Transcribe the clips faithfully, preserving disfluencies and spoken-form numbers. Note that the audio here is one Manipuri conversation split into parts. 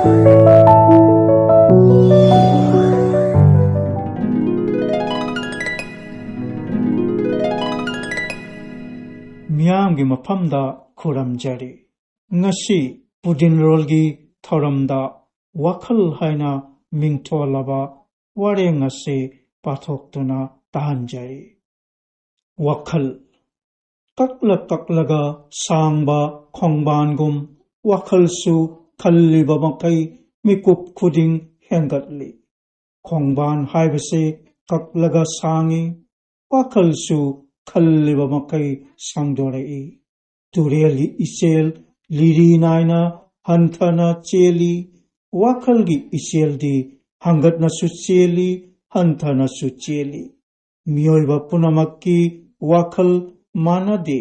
ꯃꯤꯌꯥꯝꯒꯤ ꯃꯐꯝꯗ ꯈꯨꯔꯝꯖꯔꯤ꯫ ꯉꯁꯤ ꯄꯨꯗꯤꯟꯔꯣꯜꯒꯤ ꯊꯧꯔꯝꯗ ꯋꯥꯈꯜ ꯍꯥꯏꯅ ꯃꯤꯡꯊꯣꯜꯂꯕ ꯋꯥꯔꯦꯡ ꯑꯁꯤ ꯄꯥꯊꯣꯛꯇꯨꯅ ꯇꯥꯍꯟꯖꯔꯤ꯫ ꯋꯥꯈꯜ꯫ ꯀꯛꯂ ꯀꯛꯂꯒ ꯁꯥꯡꯕ ꯈꯣꯡꯕꯥꯟꯒꯨꯝ ꯋꯥꯈꯜꯁꯨ ꯈꯜꯂꯤꯕ ꯃꯈꯩ ꯃꯤꯀꯨꯞ ꯈꯨꯗꯤꯡ ꯍꯦꯟꯒꯠꯂꯤ꯫ ꯈꯣꯡꯕꯥꯟ ꯍꯥꯏꯕꯁꯤ ꯀꯛꯂꯒ ꯁꯥꯡꯏ, ꯋꯥꯈꯜꯁꯨ ꯈꯜꯂꯤꯕ ꯃꯈꯩ ꯁꯥꯡꯗꯣꯔꯛꯏ꯫ ꯇꯨꯔꯦꯜꯒꯤ ꯏꯆꯦꯜ ꯂꯤꯔꯤ ꯅꯥꯏꯅ ꯍꯟꯊꯅ ꯆꯦꯜꯂꯤ, ꯋꯥꯈꯜꯒꯤ ꯏꯆꯦꯜꯗꯤ ꯍꯪꯒꯠꯅꯁꯨ ꯆꯦꯜꯂꯤ, ꯍꯟꯊꯅꯁꯨ ꯆꯦꯜꯂꯤ꯫ ꯃꯤꯑꯣꯏꯕ ꯄꯨꯝꯅꯃꯛꯀꯤ ꯋꯥꯈꯜ ꯃꯥꯟꯅꯗꯦ꯫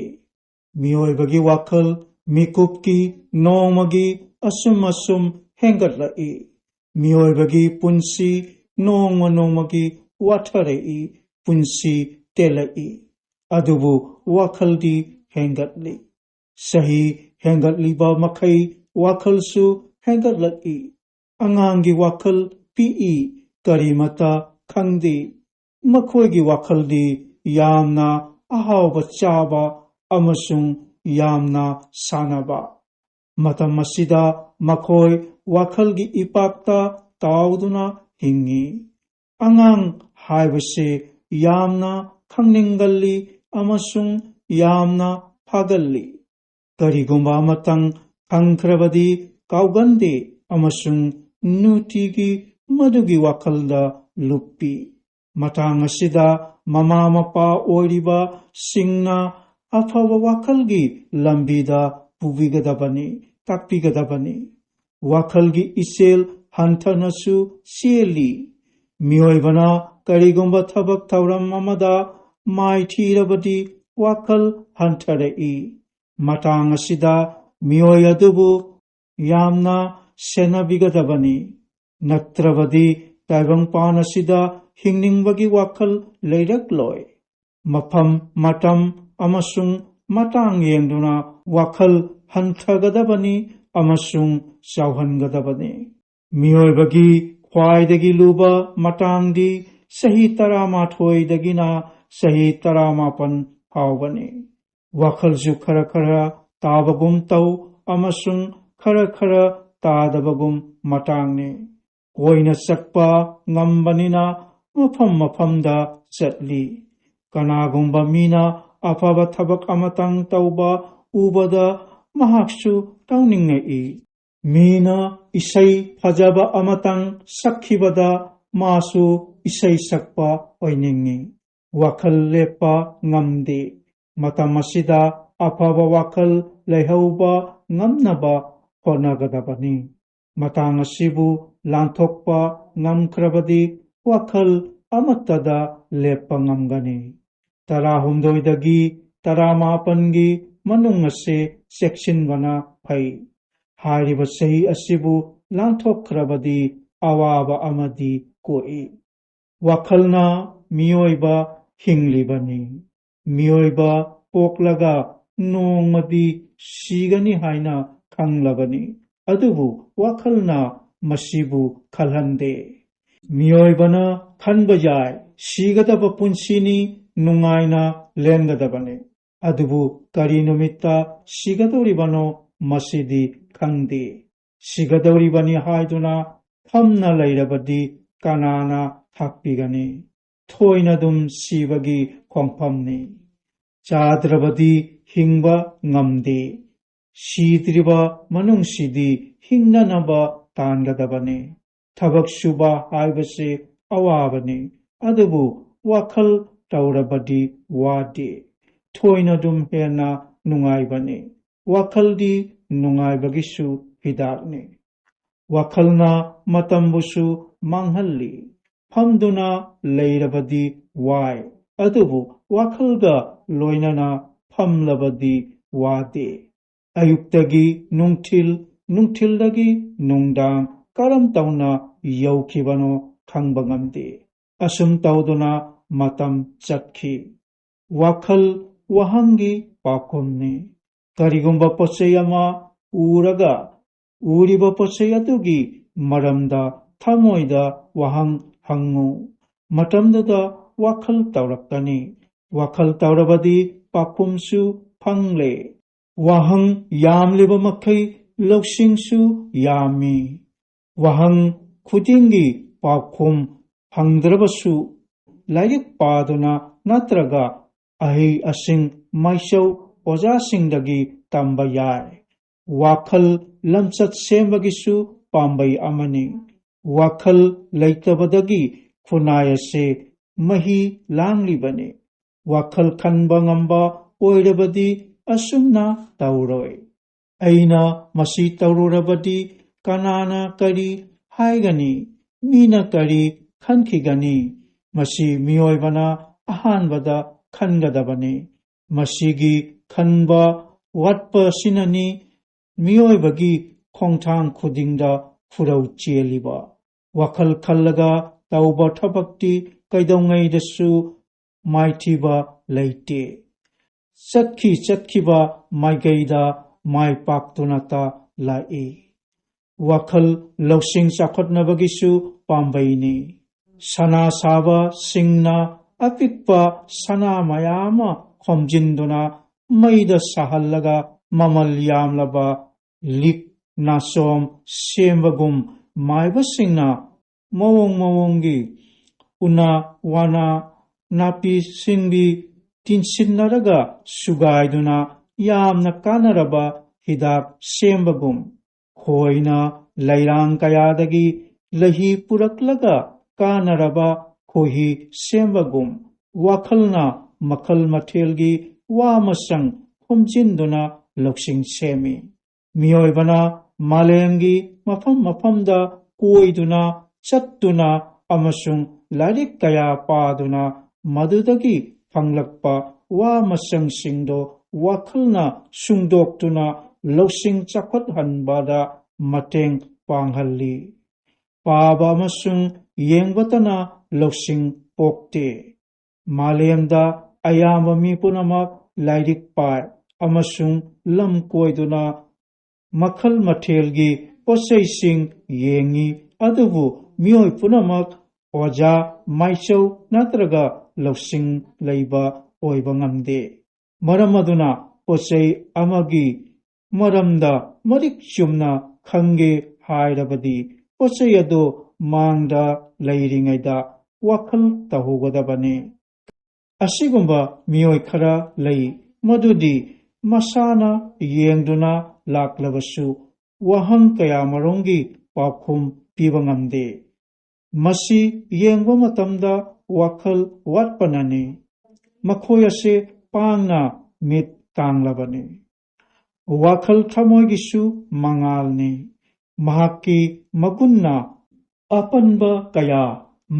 ꯃꯤꯑꯣꯏꯕꯒꯤ ꯋꯥꯈꯜ ꯃꯤꯀꯨꯞꯀꯤ ꯅꯣꯡꯃꯒꯤ ꯑꯁꯨꯝ ꯑꯁꯨꯝ ꯍꯦꯟꯒꯠꯂꯛꯏ꯫ ꯃꯤꯑꯣꯏꯕꯒꯤ ꯄꯨꯟꯁꯤ ꯅꯣꯡꯃ ꯅꯣꯡꯃꯒꯤ ꯋꯥꯊꯔꯛꯏ, ꯄꯨꯟꯁꯤ ꯇꯦꯜꯂꯛꯏ꯫ ꯑꯗꯨꯕꯨ ꯋꯥꯈꯜꯗꯤ ꯍꯦꯟꯒꯠꯂꯤ꯫ ꯆꯍꯤ ꯍꯦꯟꯒꯠꯂꯤꯕ ꯃꯈꯩ ꯋꯥꯈꯜꯁꯨ ꯍꯦꯟꯒꯠꯂꯛꯏ꯫ ꯑꯉꯥꯡꯒꯤ ꯋꯥꯈꯜ ꯄꯤꯛꯏ, ꯀꯔꯤꯃꯇ ꯈꯪꯗꯦ꯫ ꯃꯈꯣꯏꯒꯤ ꯋꯥꯈꯜꯗꯤ ꯌꯥꯝꯅ ꯑꯍꯥꯎꯕ ꯆꯥꯕ ꯑꯃꯁꯨꯡ ꯌꯥꯝꯅ ꯁꯥꯟꯅꯕ꯫ ꯃꯇꯝ ꯑꯁꯤꯗ ꯃꯈꯣꯏ ꯋꯥꯈꯜꯒꯤ ꯏꯄꯥꯛꯇ ꯇꯥꯎꯗꯨꯅ ꯍꯤꯡꯏ꯫ ꯑꯉꯥꯡ ꯍꯥꯏꯕꯁꯤ ꯌꯥꯝꯅ ꯈꯪꯅꯤꯡꯒꯜꯂꯤ ꯑꯃꯁꯨꯡ ꯌꯥꯝꯅ ꯐꯥꯒꯜꯂꯤ꯫ ꯀꯔꯤꯒꯨꯝꯕ ꯑꯃꯇꯪ ꯈꯪꯈ꯭ꯔꯕꯗꯤ ꯀꯥꯎꯒꯟꯗꯦ ꯑꯃꯁꯨꯡ ꯅꯨꯡꯇꯤꯒꯤ ꯃꯗꯨꯒꯤ ꯋꯥꯈꯜꯗ ꯂꯨꯞꯄꯤ꯫ ꯃꯇꯥꯡ ꯑꯁꯤꯗ ꯃꯃꯥ ꯃꯄꯥ ꯑꯣꯏꯔꯤꯕꯁꯤꯡꯅ ꯑꯐꯕ ꯋꯥꯈꯜꯒꯤ ꯂꯝꯕꯤꯗ ꯄꯨꯕꯤꯒꯗꯕꯅꯤ, ꯇꯥꯛꯄꯤꯒꯗꯕꯅꯤ꯫ ꯋꯥꯈꯜꯒꯤ ꯏꯆꯦꯜ ꯍꯟꯊꯅꯁꯨ ꯆꯦꯜꯂꯤ꯫ ꯃꯤꯑꯣꯏꯕꯅ ꯀꯔꯤꯒꯨꯝꯕ ꯊꯕꯛ ꯊꯧꯔꯝ ꯑꯃꯗ ꯃꯥꯏꯊꯤꯔꯕꯗꯤ ꯋꯥꯈꯜ ꯍꯟꯊꯔꯛꯏ꯫ ꯃꯇꯥꯡ ꯑꯁꯤꯗ ꯃꯤꯑꯣꯏ ꯑꯗꯨꯕꯨ ꯌꯥꯝꯅ ꯁꯦꯟꯅꯕꯤꯒꯗꯕꯅꯤ꯫ ꯅꯠꯇ꯭ꯔꯕꯗꯤ ꯇꯥꯏꯕꯪꯄꯥꯟ ꯑꯁꯤꯗ ꯍꯤꯡꯅꯤꯡꯕꯒꯤ ꯋꯥꯈꯜ ꯂꯩꯔꯛꯂꯣꯏ꯫ ꯃꯐꯝ, ꯃꯇꯝ ꯑꯃꯁꯨꯡ ꯃꯇꯥꯡ ꯌꯦꯡꯗꯨꯅ ꯋꯥꯈꯜ ꯍꯟꯊꯒꯗꯕꯅꯤ, ꯑꯃꯁꯨꯡ ꯆꯥꯎꯍꯟꯒꯗꯕꯅꯤ꯫ ꯃꯤꯑꯣꯏꯕꯒꯤ ꯈ꯭ꯋꯥꯏꯗꯒꯤ ꯂꯨꯕ ꯃꯇꯥꯡꯗꯤ ꯆꯍꯤ ꯇꯔꯥꯃꯥꯊꯣꯏꯗꯒꯤꯅ ꯆꯍꯤ ꯇꯔꯥꯃꯥꯄꯟ ꯐꯥꯎꯕꯅꯤ꯫ ꯋꯥꯈꯜꯁꯨ ꯈꯔ ꯈꯔ ꯇꯥꯕꯒꯨꯝ ꯇꯧ ꯑꯃꯁꯨꯡ ꯈꯔ ꯈꯔ ꯇꯥꯗꯕꯒꯨꯝ ꯃꯇꯥꯡꯅꯤ꯫ ꯀꯣꯏꯅ ꯆꯠꯄ ꯉꯝꯕꯅꯤꯅ ꯃꯐꯝ ꯃꯐꯝꯗ ꯆꯠꯂꯤ꯫ ꯀꯅꯥꯒꯨꯝꯕ ꯃꯤꯅ ꯑꯐꯕ ꯊꯕꯛ ꯑꯃꯇꯪ ꯇꯧꯕ ꯎꯕꯗ ꯃꯍꯥꯛꯁꯨ ꯇꯧꯅꯤꯡꯉꯛꯏ꯫ ꯃꯤꯅ ꯏꯁꯩ ꯐꯖꯕ ꯑꯃꯇꯪ ꯁꯛꯈꯤꯕꯗ ꯃꯥꯁꯨ ꯏꯁꯩ ꯁꯛꯄ ꯑꯣꯏꯅꯤꯡꯏ꯫ ꯋꯥꯈꯜ ꯂꯦꯞꯄ ꯉꯝꯗꯦ꯫ ꯃꯇꯝ ꯑꯁꯤꯗ ꯑꯐꯕ ꯋꯥꯈꯜ ꯂꯩꯍꯧꯕ ꯉꯝꯅꯕ ꯍꯣꯠꯅꯒꯗꯕꯅꯤ꯫ ꯃꯇꯥꯡ ꯑꯁꯤꯕꯨ ꯂꯥꯟꯊꯣꯛꯄ ꯉꯝꯈ꯭ꯔꯕꯗꯤ ꯋꯥꯈꯜ ꯑꯃꯠꯇꯗ ꯂꯦꯞꯄ ꯉꯝꯒꯅꯤ꯫ ꯇꯔꯥꯍꯨꯝꯗꯣꯏꯗꯒꯤ ꯇꯔꯥꯃꯥꯄꯟꯒꯤ ꯃꯅꯨꯡ ꯑꯁꯤ ꯆꯦꯛꯁꯤꯟꯕꯅ ꯐꯩ꯫ ꯍꯥꯏꯔꯤꯕ ꯆꯍꯤ ꯑꯁꯤꯕꯨ ꯂꯥꯟꯊꯣꯛꯈ꯭ꯔꯕꯗꯤ ꯑꯋꯥꯕ ꯑꯃꯗꯤ ꯀꯣꯛꯏ꯫ ꯋꯥꯈꯜꯅ ꯃꯤꯑꯣꯏꯕ ꯍꯤꯡꯂꯤꯕꯅꯤ꯫ ꯃꯤꯑꯣꯏꯕ ꯄꯣꯛꯂꯒ ꯅꯣꯡꯃꯗꯤ ꯁꯤꯒꯅꯤ ꯍꯥꯏꯅ ꯈꯪꯂꯕꯅꯤ꯫ ꯑꯗꯨꯕꯨ ꯋꯥꯈꯜꯅ ꯃꯁꯤꯕꯨ ꯈꯜꯍꯟꯗꯦ꯫ ꯃꯤꯑꯣꯏꯕꯅ ꯈꯟꯕ ꯌꯥꯏ, ꯁꯤꯒꯗꯕ ꯄꯨꯟꯁꯤꯅꯤ, ꯅꯨꯡꯉꯥꯏꯅ ꯂꯦꯟꯒꯗꯕꯅꯤ꯫ ꯑꯗꯨꯕꯨ ꯀꯔꯤ ꯅꯨꯃꯤꯠꯇ ꯁꯤꯒꯗꯧꯔꯤꯕꯅꯣ, ꯃꯁꯤꯗꯤ ꯈꯪꯗꯦ꯫ ꯁꯤꯒꯗꯧꯔꯤꯕꯅꯤ ꯍꯥꯏꯗꯨꯅ ꯐꯝꯅ ꯂꯩꯔꯕꯗꯤ ꯀꯅꯥꯅ ꯊꯥꯛꯄꯤꯒꯅꯤ? ꯊꯣꯏꯅ ꯑꯗꯨꯝ ꯁꯤꯕꯒꯤ ꯈꯣꯡꯐꯝꯅꯤ꯫ ꯆꯥꯗ꯭ꯔꯕꯗꯤ ꯍꯤꯡꯕ ꯉꯝꯗꯦ꯫ ꯁꯤꯗ꯭ꯔꯤꯕ ꯃꯅꯨꯡꯁꯤꯗꯤ ꯍꯤꯡꯅꯅꯕ ꯇꯥꯟꯒꯗꯕꯅꯤ꯫ ꯊꯕꯛ ꯁꯨꯕ ꯍꯥꯏꯕꯁꯤ ꯑꯋꯥꯕꯅꯤ, ꯑꯗꯨꯕꯨ ꯋꯥꯈꯜ ꯇꯧꯔꯕꯗꯤ ꯋꯥꯗꯦ꯫ ꯊꯣꯏꯅ ꯑꯗꯨꯝ ꯍꯦꯟꯅ ꯅꯨꯡꯉꯥꯏꯕꯅꯤ꯫ ꯋꯥꯈꯜꯗꯤ ꯅꯨꯡꯉꯥꯏꯕꯒꯤꯁꯨ ꯍꯤꯗꯥꯛꯅꯤ꯫ ꯋꯥꯈꯜꯅ ꯃꯇꯝꯕꯨꯁꯨ ꯃꯥꯡꯍꯜꯂꯤ꯫ ꯐꯝꯗꯨꯅ ꯂꯩꯔꯕꯗꯤ ꯋꯥꯏ, ꯑꯗꯨꯕꯨ ꯋꯥꯈꯜꯒ ꯂꯣꯏꯅꯅ ꯐꯝꯂꯕꯗꯤ ꯋꯥꯗꯦ꯫ ꯑꯌꯨꯛꯇꯒꯤ ꯅꯨꯡꯊꯤꯜ, ꯅꯨꯡꯊꯤꯜꯗꯒꯤ ꯅꯨꯡꯗꯥꯡ ꯀꯔꯝ ꯇꯧꯅ ꯌꯧꯈꯤꯕꯅꯣ ꯈꯪꯕ ꯉꯝꯗꯦ꯫ ꯑꯁꯨꯝ ꯇꯧꯗꯨꯅ ꯃꯇꯝ ꯆꯠꯈꯤ꯫ ꯋꯥꯈꯜ ꯋꯥꯍꯪꯒꯤ ꯄꯥꯎꯈꯨꯝꯅꯤ꯫ ꯀꯔꯤꯒꯨꯝꯕ ꯄꯣꯠꯆꯩ ꯑꯃ ꯎꯔꯒ, ꯎꯔꯤꯕ ꯄꯣꯠꯆꯩ ꯑꯗꯨꯒꯤ ꯃꯔꯝꯗ ꯊꯃꯣꯏꯗ ꯋꯥꯍꯪ ꯍꯪꯉꯨ꯫ ꯃꯇꯝꯗꯨꯗ ꯋꯥꯈꯜ ꯇꯧꯔꯛꯀꯅꯤ꯫ ꯋꯥꯈꯜ ꯇꯧꯔꯕꯗꯤ ꯄꯥꯎꯈꯨꯝꯁꯨ ꯐꯪꯂꯦ꯫ ꯋꯥꯍꯪ ꯌꯥꯝꯂꯤꯕ ꯃꯈꯩ ꯂꯧꯁꯤꯡꯁꯨ ꯌꯥꯝꯃꯤ꯫ ꯋꯥꯍꯪ ꯈꯨꯗꯤꯡꯒꯤ ꯄꯥꯎꯈꯨꯝ ꯐꯪꯗ꯭ꯔꯕꯁꯨ, ꯂꯥꯏꯔꯤꯛ ꯄꯥꯗꯨꯅ ꯅꯠꯇ꯭ꯔꯒ ꯑꯍꯩ ꯑꯁꯤꯡ ꯃꯥꯏꯆꯧ ꯑꯣꯖꯥꯁꯤꯡꯗꯒꯤ ꯇꯝꯕ ꯌꯥꯏ꯫ ꯋꯥꯈꯜ ꯂꯝꯆꯠ ꯁꯦꯝꯕꯒꯤꯁꯨ ꯄꯥꯝꯕꯩ ꯑꯃꯅꯤ꯫ ꯋꯥꯈꯜ ꯂꯩꯇꯕꯗꯒꯤ ꯈꯨꯟꯅꯥꯏ ꯑꯁꯤ ꯃꯍꯤ ꯂꯥꯡꯂꯤꯕꯅꯤ꯫ ꯋꯥꯈꯜ ꯈꯟꯕ ꯉꯝꯕ ꯑꯣꯏꯔꯕꯗꯤ ꯑꯁꯨꯝꯅ ꯇꯧꯔꯣꯏ꯫ ꯑꯩꯅ ꯃꯁꯤ ꯇꯧꯔꯨꯔꯕꯗꯤ ꯀꯅꯥꯅ ꯀꯔꯤ ꯍꯥꯏꯒꯅꯤ? ꯃꯤꯅ ꯀꯔꯤ ꯈꯟꯈꯤꯒꯅꯤ? ꯃꯁꯤ ꯃꯤꯑꯣꯏꯕꯅ ꯑꯍꯥꯟꯕꯗ ꯈꯟꯒꯗꯕꯅꯤ꯫ ꯃꯁꯤꯒꯤ ꯈꯟꯕ ꯋꯥꯠꯄ ꯑꯁꯤꯅꯅꯤ ꯃꯤꯑꯣꯏꯕꯒꯤ ꯈꯣꯡꯊꯥꯡ ꯈꯨꯗꯤꯡꯗ ꯈꯨꯔꯧ ꯆꯦꯜꯂꯤꯕ꯫ ꯋꯥꯈꯜ ꯈꯜꯂꯒ ꯇꯧꯕ ꯊꯕꯛꯇꯤ ꯀꯩꯗꯧꯉꯩꯗꯁꯨ ꯃꯥꯏꯊꯤꯕ ꯂꯩꯇꯦ꯫ ꯆꯠꯈꯤ ꯆꯠꯈꯤꯕ ꯃꯥꯏꯀꯩꯗ ꯃꯥꯏ ꯄꯥꯛꯇꯨꯅꯇ ꯂꯥꯛꯏ꯫ ꯋꯥꯈꯜ ꯂꯧꯁꯤꯡ ꯆꯥꯎꯈꯠꯅꯕꯒꯤꯁꯨ ꯄꯥꯝꯕꯩꯅꯤ꯫ ꯁꯅꯥ ꯁꯥꯕꯁꯤꯡꯅ ꯑꯄꯤꯛꯄ ꯁꯅꯥ ꯃꯌꯥꯝ ꯑꯃ ꯈꯣꯝꯖꯤꯟꯗꯨꯅ ꯃꯩꯗ ꯁꯥꯍꯜꯂꯒ ꯃꯃꯜ ꯌꯥꯝꯂꯕ ꯂꯤꯛ ꯅꯥꯆꯣꯝ ꯁꯦꯝꯕꯒꯨꯝ, ꯃꯥꯏꯕꯁꯤꯡꯅ ꯃꯑꯣꯡ ꯃꯑꯣꯡꯒꯤ ꯎꯅꯥ ꯋꯥꯅꯥ, ꯅꯥꯄꯤ ꯁꯤꯡꯕꯤ ꯇꯤꯟꯁꯤꯟꯅꯔꯒ ꯁꯨꯒꯥꯏꯗꯨꯅ ꯌꯥꯝꯅ ꯀꯥꯟꯅꯔꯕ ꯍꯤꯗꯥꯛ ꯁꯦꯝꯕꯒꯨꯝ, ꯈꯣꯏꯅ ꯂꯩꯔꯥꯡ ꯀꯌꯥꯗꯒꯤ ꯂꯩꯍꯤ ꯄꯨꯔꯛꯂꯒ ꯀꯥꯟꯅꯔꯕ ꯈꯣꯏꯍꯤ ꯁꯦꯝꯕꯒꯨꯝ, ꯋꯥꯈꯜꯅ ꯃꯈꯜ ꯃꯊꯦꯜꯒꯤ ꯋꯥ ꯃꯁꯪ ꯈꯣꯝꯖꯤꯟꯗꯨꯅ ꯂꯧꯁꯤꯡ ꯁꯦꯝꯃꯤ꯫ ꯃꯤꯑꯣꯏꯕꯅ ꯃꯥꯂꯦꯝꯒꯤ ꯃꯐꯝ ꯃꯐꯝꯗ ꯀꯣꯏꯗꯨꯅ ꯆꯠꯇꯨꯅ ꯑꯃꯁꯨꯡ ꯂꯥꯏꯔꯤꯛ ꯀꯌꯥ ꯄꯥꯗꯨꯅ ꯃꯗꯨꯗꯒꯤ ꯐꯪꯂꯛꯄ ꯋꯥ ꯃꯁꯪꯁꯤꯡꯗꯣ ꯋꯥꯈꯜꯅ ꯁꯨꯡꯗꯣꯛꯇꯨꯅ ꯂꯧꯁꯤꯡ ꯆꯥꯎꯈꯠꯍꯟꯕꯗ ꯃꯇꯦꯡ ꯄꯥꯡꯍꯜꯂꯤ꯫ ꯄꯥꯕ ꯑꯃꯁꯨꯡ ꯌꯦꯡꯕꯇꯅ ꯂꯧꯁꯤꯡ ꯄꯣꯛꯇꯦ꯫ ꯃꯥꯂꯦꯝꯗ ꯑꯌꯥꯝꯕ ꯃꯤ ꯄꯨꯝꯅꯃꯛ ꯂꯥꯏꯔꯤꯛ ꯄꯥꯏ ꯑꯃꯁꯨꯡ ꯂꯝ ꯀꯣꯏꯗꯨꯅ ꯃꯈꯜ ꯃꯊꯦꯜꯒꯤ ꯄꯣꯠꯆꯩꯁꯤꯡ ꯌꯦꯡꯉꯤ, ꯑꯗꯨꯕꯨ ꯃꯤꯑꯣꯏ ꯄꯨꯝꯅꯃꯛ ꯑꯣꯖꯥ, ꯃꯥꯏꯆꯧ ꯅꯠꯇ꯭ꯔꯒ ꯂꯧꯁꯤꯡ ꯂꯩꯕ ꯑꯣꯏꯕ ꯉꯝꯗꯦ꯫ ꯃꯔꯝ ꯑꯗꯨꯅ ꯄꯣꯠꯆꯩ ꯑꯃꯒꯤ ꯃꯔꯝꯗ ꯃꯔꯤꯛ ꯆꯨꯝꯅ ꯈꯪꯒꯦ ꯍꯥꯏꯔꯕꯗꯤ ꯄꯣꯠꯆꯩ ꯑꯗꯨ ꯃꯥꯡꯗ ꯂꯩꯔꯤꯉꯩꯗ ꯋꯥꯈꯜ ꯇꯧꯍꯧꯒꯗꯕꯅꯤ꯫ ꯑꯁꯤꯒꯨꯝꯕ ꯃꯤꯑꯣꯏ ꯈꯔ ꯂꯩ, ꯃꯗꯨꯗꯤ ꯃꯁꯥꯅ ꯌꯦꯡꯗꯨꯅ ꯂꯥꯛꯂꯕꯁꯨ ꯋꯥꯍꯪ ꯀꯌꯥ ꯃꯔꯨꯝꯒꯤ ꯄꯥꯎꯈꯨꯝ ꯄꯤꯕ ꯉꯝꯗꯦ꯫ ꯃꯁꯤ ꯌꯦꯡꯕ ꯃꯇꯝꯗ ꯋꯥꯈꯜ ꯋꯥꯠꯄꯅꯅꯤ꯫ ꯃꯈꯣꯏ ꯑꯁꯤ ꯄꯥꯡꯅ ꯃꯤꯠ ꯇꯥꯡꯂꯕꯅꯤ꯫ ꯋꯥꯈꯜ ꯊꯃꯣꯏꯒꯤꯁꯨ ꯃꯉꯥꯜꯅꯤ꯫ ꯃꯍꯥꯛꯀꯤ ꯃꯒꯨꯟꯅ ꯑꯄꯟꯕ ꯀꯌꯥ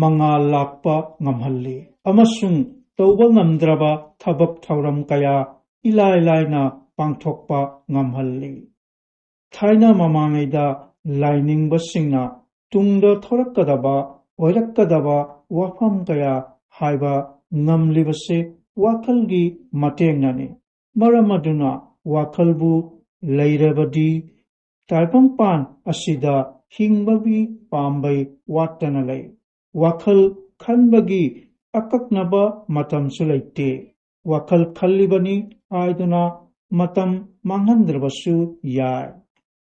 ꯃꯉꯥꯜ ꯂꯥꯛꯄ ꯉꯝꯍꯜꯂꯤ ꯑꯃꯁꯨꯡ ꯇꯧꯕ ꯉꯝꯗ꯭ꯔꯕ ꯊꯕꯛ ꯊꯧꯔꯝ ꯀꯌꯥ ꯏꯂꯥꯏ ꯂꯥꯏꯅ ꯄꯥꯡꯊꯣꯛꯄ ꯉꯝꯍꯜꯂꯤ꯫ ꯊꯥꯏꯅ ꯃꯃꯥꯡꯉꯩꯗ ꯂꯥꯏꯅꯤꯡꯕꯁꯤꯡꯅ ꯇꯨꯡꯗ ꯊꯣꯔꯛꯀꯗꯕ, ꯑꯣꯏꯔꯛꯀꯗꯕ ꯋꯥꯐꯝ ꯀꯌꯥ ꯍꯥꯏꯕ ꯉꯝꯂꯤꯕꯁꯦ ꯋꯥꯈꯜꯒꯤ ꯃꯇꯦꯡꯅꯅꯤ꯫ ꯃꯔꯝ ꯑꯗꯨꯅ ꯋꯥꯈꯜꯕꯨ ꯂꯩꯔꯕꯗꯤ ꯇꯥꯏꯕꯪꯄꯥꯟ ꯑꯁꯤꯗ ꯍꯤꯡꯕꯒꯤ ꯄꯥꯝꯕꯩ ꯋꯥꯠꯇꯅ ꯂꯩ꯫ ꯋꯥꯈꯜ ꯈꯟꯕꯒꯤ ꯑꯀꯛꯅꯕ ꯃꯇꯝꯁꯨ ꯂꯩꯇꯦ꯫ ꯋꯥꯈꯜ ꯈꯜꯂꯤꯕꯅꯤ ꯍꯥꯏꯗꯨꯅ ꯃꯇꯝ ꯃꯥꯡꯍꯟꯗ꯭ꯔꯕꯁꯨ ꯌꯥꯏ꯫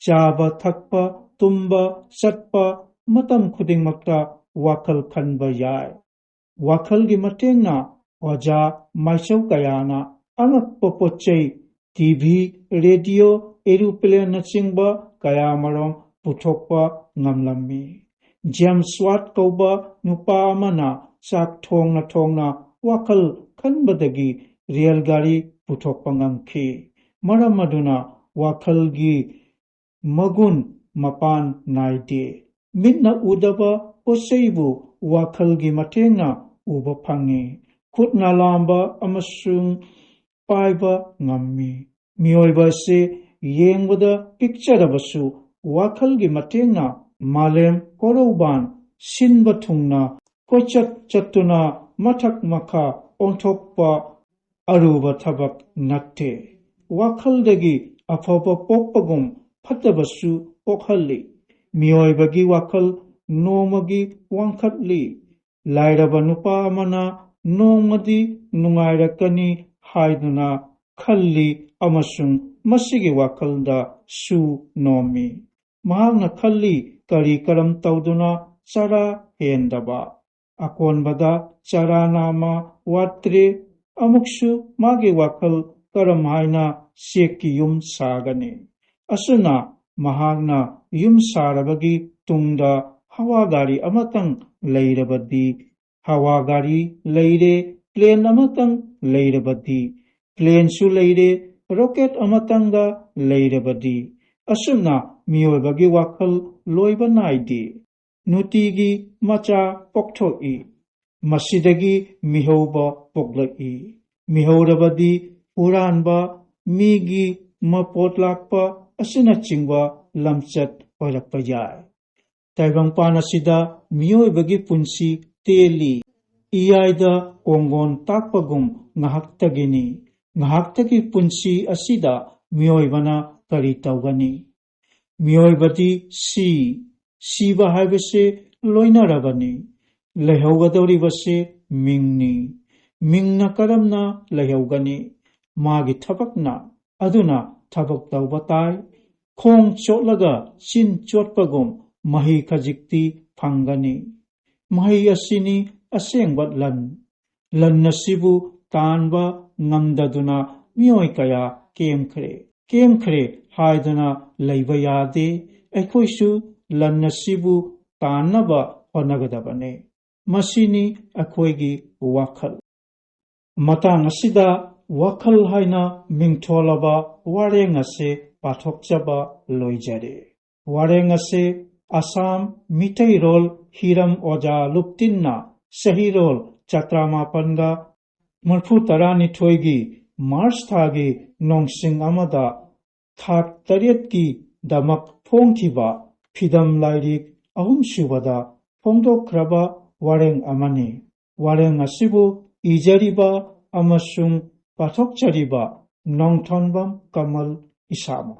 ꯆꯥꯕ, ꯊꯛꯄ, ꯇꯨꯝꯕ, ꯆꯠꯄ ꯃꯇꯝ ꯈꯨꯗꯤꯡꯃꯛꯇ ꯋꯥꯈꯜ ꯈꯟꯕ ꯌꯥꯏ꯫ ꯋꯥꯈꯜꯒꯤ ꯃꯇꯦꯡꯅ ꯑꯣꯖꯥ ꯃꯥꯏꯆꯧ ꯀꯌꯥꯅ ꯑꯉꯛꯄ ꯄꯣꯠ ꯆꯩ, ꯇꯤ ꯚꯤ, ꯔꯦꯗꯤꯑꯣ, ꯑꯦꯔꯣꯄ꯭ꯂꯦꯟꯅꯆꯤꯡꯕ ꯀꯌꯥꯃꯔꯨꯝ ꯄꯨꯊꯣꯛꯄ ꯉꯝꯂꯝꯃꯤ꯫ ꯖꯦꯝꯁ ꯋꯥꯠ ꯀꯧꯕ ꯅꯨꯄꯥ ꯑꯃꯅ ꯆꯥꯛ ꯊꯣꯡꯅ ꯊꯣꯡꯅ ꯋꯥꯈꯜ ꯈꯟꯕꯗꯒꯤ ꯔꯦꯜ ꯒꯥꯔꯤ ꯄꯨꯊꯣꯛꯄ ꯉꯝꯈꯤ꯫ ꯃꯔꯝ ꯑꯗꯨꯅ ꯋꯥꯈꯜꯒꯤ ꯃꯒꯨꯟ ꯃꯄꯥꯟ ꯅꯥꯏꯗꯦ꯫ ꯃꯤꯠꯅ ꯎꯗꯕ ꯄꯣꯠ ꯆꯩꯕꯨ ꯋꯥꯈꯜꯒꯤ ꯃꯇꯦꯡꯅ ꯎꯕ ꯐꯪꯏ꯫ ꯈꯨꯠꯅ ꯂꯥꯝꯕ ꯑꯃꯁꯨꯡ ꯄꯥꯏꯕ ꯉꯝꯃꯤ꯫ ꯃꯤꯑꯣꯏꯕ ꯑꯁꯤ ꯌꯦꯡꯕꯗ ꯄꯤꯛꯆꯔꯕꯁꯨ ꯋꯥꯈꯜꯒꯤ ꯃꯇꯦꯡꯅ ꯃꯥꯂꯦꯝ ꯀꯣꯔꯧꯕꯥꯟ ꯁꯤꯟꯕ ꯊꯨꯡꯅ ꯀꯣꯏꯆꯠ ꯆꯠꯇꯨꯅ ꯃꯊꯛ ꯃꯈꯥ ꯑꯣꯟꯊꯣꯛꯄ ꯑꯔꯨꯕ ꯊꯕꯛ ꯅꯠꯇꯦ꯫ ꯋꯥꯈꯜꯗꯒꯤ ꯑꯐꯕ ꯄꯣꯛꯄꯒꯨꯝ ꯐꯠꯇꯕꯁꯨ ꯄꯣꯛꯍꯜꯂꯤ꯫ ꯃꯤꯑꯣꯏꯕꯒꯤ ꯋꯥꯈꯜ ꯅꯣꯡꯃꯒꯤ ꯋꯥꯡꯈꯠꯂꯤ꯫ ꯂꯥꯏꯔꯕ ꯅꯨꯄꯥ ꯑꯃꯅ ꯅꯣꯡꯃꯗꯤ ꯅꯨꯡꯉꯥꯏꯔꯛꯀꯅꯤ ꯍꯥꯏꯗꯨꯅ ꯈꯜꯂꯤ ꯑꯃꯁꯨꯡ ꯃꯁꯤꯒꯤ ꯋꯥꯈꯜꯗ ꯁꯨ ꯅꯣꯝꯃꯤ꯫ ꯃꯍꯥꯛꯅ ꯈꯜꯂꯤ, "ꯀꯔꯤ ꯀꯔꯝ ꯇꯧꯗꯨꯅ ꯆꯔꯥ ꯍꯦꯟꯗꯕ?" ꯑꯀꯣꯟꯕꯗ ꯆꯔꯥ ꯅꯥꯝꯃ ꯋꯥꯠꯇ꯭ꯔꯦ꯫ ꯑꯃꯨꯛꯁꯨ ꯃꯥꯒꯤ ꯋꯥꯈꯜ ꯀꯔꯝ ꯍꯥꯏꯅ ꯆꯦꯛꯀꯤ ꯌꯨꯝ ꯁꯥꯒꯅꯤ? ꯑꯁꯨꯝꯅ ꯃꯍꯥꯛꯅ ꯌꯨꯝ ꯁꯥꯔꯕꯒꯤ ꯇꯨꯡꯗ ꯍꯋꯥ ꯒꯥꯔꯤ ꯑꯃꯇꯪ ꯂꯩꯔꯕꯗꯤ, ꯍꯋꯥ ꯒꯥꯔꯤ ꯂꯩꯔꯦ, ꯄ꯭ꯂꯦꯟ ꯑꯃꯇꯪ ꯂꯩꯔꯕꯗꯤ, ꯄ꯭ꯂꯦꯟꯁꯨ ꯂꯩꯔꯦ, ꯔꯣꯀꯦꯠ ꯑꯃꯇꯪꯒ ꯂꯩꯔꯕꯗꯤ, ꯑꯁꯨꯝꯅ ꯃꯤꯑꯣꯏꯕꯒꯤ ꯋꯥꯈꯜ ꯂꯣꯏꯕ ꯅꯥꯏꯗꯦ꯫ ꯅꯨꯡꯇꯤꯒꯤ ꯃꯆꯥ ꯄꯣꯛꯊꯣꯛꯏ꯫ ꯃꯁꯤꯗꯒꯤ ꯃꯤꯍꯧꯕ ꯄꯣꯛꯂꯛꯏ꯫ ꯃꯤꯍꯧꯔꯕꯗꯤ ꯍꯨꯔꯥꯟꯕ, ꯃꯤꯒꯤ ꯃꯄꯣꯠ ꯂꯥꯛꯄ ꯑꯁꯤꯅꯆꯤꯡꯕ ꯂꯝꯆꯠ ꯑꯣꯏꯔꯛꯄ ꯌꯥꯏ꯫ ꯇꯥꯏꯕꯪꯄꯥꯟ ꯑꯁꯤꯗ ꯃꯤꯑꯣꯏꯕꯒꯤ ꯄꯨꯟꯁꯤ ꯇꯦꯜꯂꯤ꯫ ꯏꯌꯥꯏꯗ ꯀꯣꯡꯒꯣꯟ ꯇꯥꯛꯄꯒꯨꯝ ꯉꯥꯏꯍꯥꯛꯇꯒꯤꯅꯤ꯫ ꯉꯥꯏꯍꯥꯛꯇꯒꯤ ꯄꯨꯟꯁꯤ ꯑꯁꯤꯗ ꯃꯤꯑꯣꯏꯕꯅ ꯀꯔꯤ ꯇꯧꯒꯅꯤ? ꯃꯤꯑꯣꯏꯕꯗꯤ ꯁꯤ, ꯁꯤꯕ ꯍꯥꯏꯕꯁꯦ ꯂꯣꯏꯅꯔꯕꯅꯤ꯫ ꯂꯩꯍꯧꯒꯗꯧꯔꯤꯕꯁꯦ ꯃꯤꯡꯅꯤ꯫ ꯃꯤꯡꯅ ꯀꯔꯝꯅ ꯂꯩꯍꯧꯒꯅꯤ? ꯃꯥꯒꯤ ꯊꯕꯛꯅ꯫ ꯑꯗꯨꯅ ꯊꯕꯛ ꯇꯧꯕ ꯇꯥꯏ꯫ ꯈꯣꯡ ꯆꯣꯠꯂꯒ ꯆꯤꯟ ꯆꯣꯠꯄꯒꯨꯝ ꯃꯍꯩ ꯈꯖꯤꯛꯇꯤ ꯐꯪꯒꯅꯤ꯫ ꯃꯍꯩ ꯑꯁꯤꯅꯤ ꯑꯁꯦꯡꯕ ꯂꯟ꯫ ꯂꯟ ꯑꯁꯤꯕꯨ ꯇꯥꯟꯕ ꯉꯝꯗꯗꯨꯅ ꯃꯤꯑꯣꯏ ꯀꯌꯥ ꯀꯦꯝꯈ꯭ꯔꯦ꯫ ꯀꯦꯝꯈ꯭ꯔꯦ ꯍꯥꯏꯗꯨꯅ ꯂꯩꯕ ꯌꯥꯗꯦ꯫ ꯑꯩꯈꯣꯏꯁꯨ ꯂꯟ ꯑꯁꯤꯕꯨ ꯇꯥꯟꯅꯕ ꯍꯣꯠꯅꯒꯗꯕꯅꯤ꯫ ꯃꯁꯤꯅꯤ ꯑꯩꯈꯣꯏꯒꯤ ꯋꯥꯈꯜ꯫ ꯃꯇꯥꯡ ꯑꯁꯤꯗ ꯋꯥꯈꯜ ꯍꯥꯏꯅ ꯃꯤꯡꯊꯣꯜꯂꯕ ꯋꯥꯔꯦꯡ ꯑꯁꯤ ꯄꯥꯊꯣꯛꯆꯕ ꯂꯣꯏꯖꯔꯦ꯫ ꯋꯥꯔꯦꯡ ꯑꯁꯤ ꯑꯁꯥꯝ ꯃꯤꯇꯩꯔꯣꯜ ꯍꯤꯔꯝ ꯑꯣꯖꯥ ꯂꯨꯞꯇꯤꯟꯅ ꯆꯍꯤꯔꯣꯜ ꯆꯥꯇ꯭ꯔꯥꯃꯥꯄꯟꯒ ꯃꯔꯐꯨ ꯇꯔꯥꯅꯤꯊꯣꯏꯒꯤ ꯃꯥꯔꯆ ꯊꯥꯒꯤ ꯅꯣꯡꯁꯤꯡ ꯑꯃꯗ ꯊꯥꯛ ꯇꯔꯦꯠꯀꯤꯗꯃꯛ ꯐꯣꯡꯈꯤꯕ ꯐꯤꯗꯝ ꯂꯥꯏꯔꯤꯛ ꯑꯍꯨꯝꯁꯨꯕꯗ ꯐꯣꯡꯗꯣꯛꯈ꯭ꯔꯕ ꯋꯥꯔꯦꯡ ꯑꯃꯅꯤ꯫ ꯋꯥꯔꯦꯡ ꯑꯁꯤꯕꯨ ꯏꯖꯔꯤꯕ ꯑꯃꯁꯨꯡ ꯄꯥꯊꯣꯛꯆꯔꯤꯕ ꯅꯣꯡꯊꯣꯟꯕꯝ ꯀꯃꯜ ꯏꯁꯥꯃꯛ꯫